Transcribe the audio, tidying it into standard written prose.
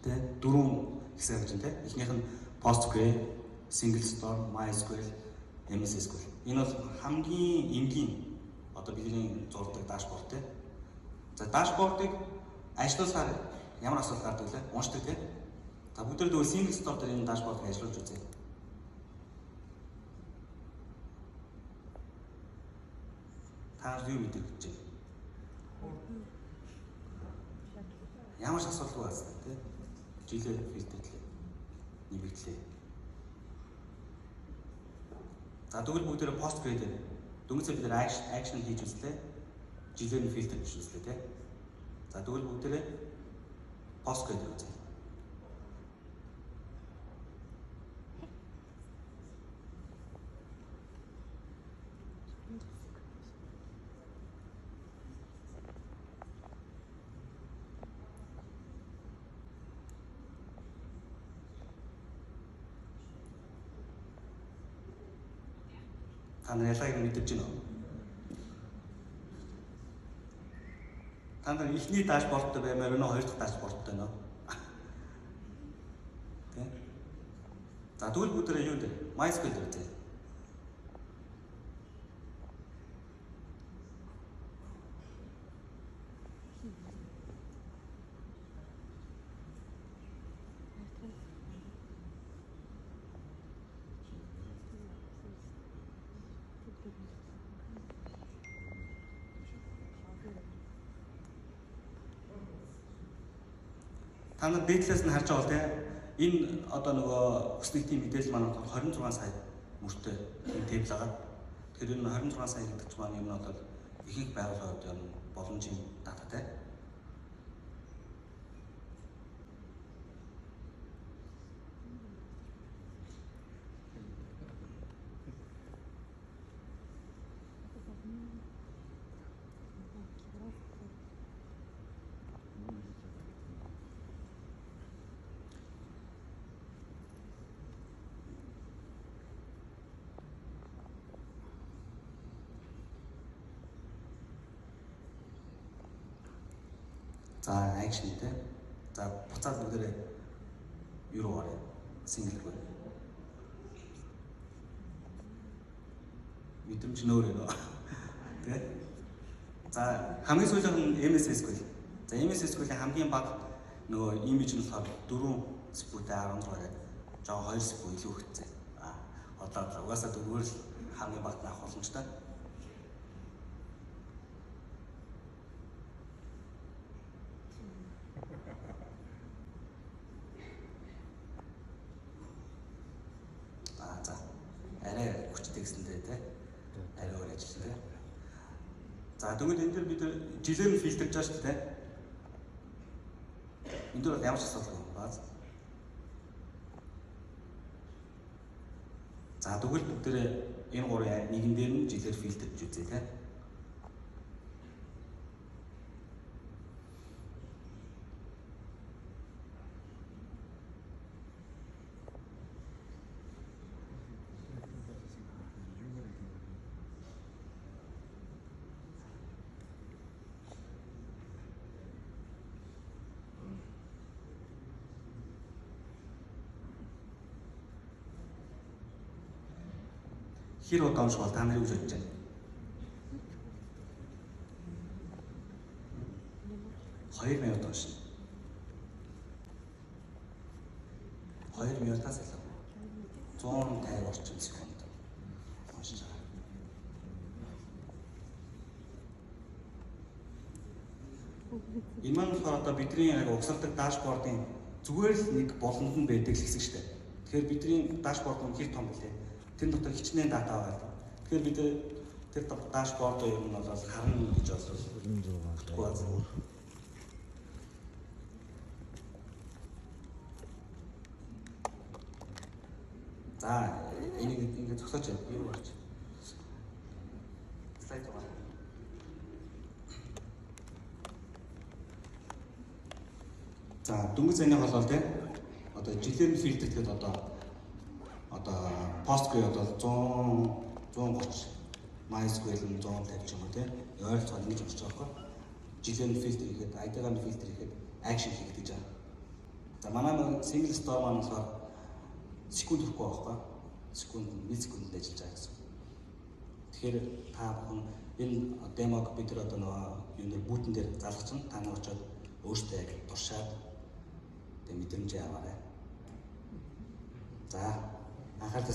Тэ, дөрвөн хэсэг гэж байна, тэ. Эхнийх нь Postgre, Single Store, MySQL, MS SQL. Энэ бол хамгийн энгийн одоо бидний зурдаг dashboard, тэ. За, dashboard ыг ажиллуулахаар ямар асуудал гардаг вэ? Уншдаг, тэ. За, бүгд тэгвэл Single Store дээр энэ dashboard ыг ажиллуулж үзье. Та юу мэдэрч байна? Ямар ч асуудалгүй байна, тий. Жилээ фильтрлээ. Нэмэгдлээ. За, тэгвэл бүгдээрээ Postgre дээр дөнгөж бид нар action хийж үзлээ. Жилээр нь фильтр хийж үзлээ, тий. За, тэгвэл бүгдээрээ Postgre дээр үзье. Та нар ялгааг мэдэрч байна уу? Та нар эхний dashboard той баймаар байна уу? Хоёр дахь dashboard той нөө? Тэ? За, тэгвэл бүгдээрээ юу дээр? MySQL дээр үзье. Та нар дээдлээс нь харж байгаа бол, те, энэ одоо нөгөө хүснэгтийн мэдээлэл маань 26 сая мөртэй энэ table байгаа. Тэгэхээр энэ 26 сая гэдэг чинь маань юм нь бол ихэнх байгууллагууд юм боломжийн data, те. За, action, те. За, буцаад бүгдээрээ юу руу оръё? Single рүү. Мэдрэмж нөөрэ нөө. Тэ? За, хамгийн сүүлийнх нь MS SQL. За, MS SQL-ийн хамгийн бага нөгөө имиж нь болохоор 4 CPU-тэй 16 гэдэг. Жоо 2 CPU илүү өгцөө. А одоо угаасаа дөрвөөр л хамгийн багт нь авах боломжтой. А за, арай хүчтэй гэсэндээ, те, арай өөр ажиллана, те. За, тэгвэл энэ дээр бид жилээр нь фильтрж байгаа шүү дээ. Энэ дээр бол ямар ч асуудалгүй бааз. За, тэгвэл бүгдээрээ энэ гурвын нэгэн дээр нь жилээр фильтрж үзье, те. Хэр удаа унших бол та нар юу гэж бодож байна? 2 минут уншина. 2 минутаас илүү. 150 орчим секунд уншиж байгаа. Энэ маань болохоор одоо бидний яг угсардаг dashboard ын зүгээр л нэг болонд нь байдаг л хэсэг шүү дээ. Тэгэхээр бидний dashboard нь хэр том бэлээ? Тэр дотор хичнээн data байгаа. Тэгэхээр бид тэр dashboard юм нь бол харна гэж бол 26 байна. За, энийг ингээд зогсооч, юу гарч. Слайд байгаа. За, дөнгөж зайны болол, те. Одоо жилээр фильтр гэхэд одоо Postgre бол 100 130, MySQL нь 150 ч юм уу, те. Ойролцоогоор ингэж уншиж байгаа байхгүй. Жилээр фильтр хийхэд, ID-гаар фильтр хийхэд, action хийхэд гэж байгаа. За, манай нэг single store маань болохоор секунд хүрэхгүй байхгүй. Секунд, 1 секундэд ажиллаж байгаа гэсэн. Тэгэхээр та бүхэн энэ demo г бид нар одоо нөгөө юунэр booth эн дээр залгах чинь та нар очиод өөртөө яг туршаад тэгээ мэдрэмжээ аваарай. За, анхаарлаа.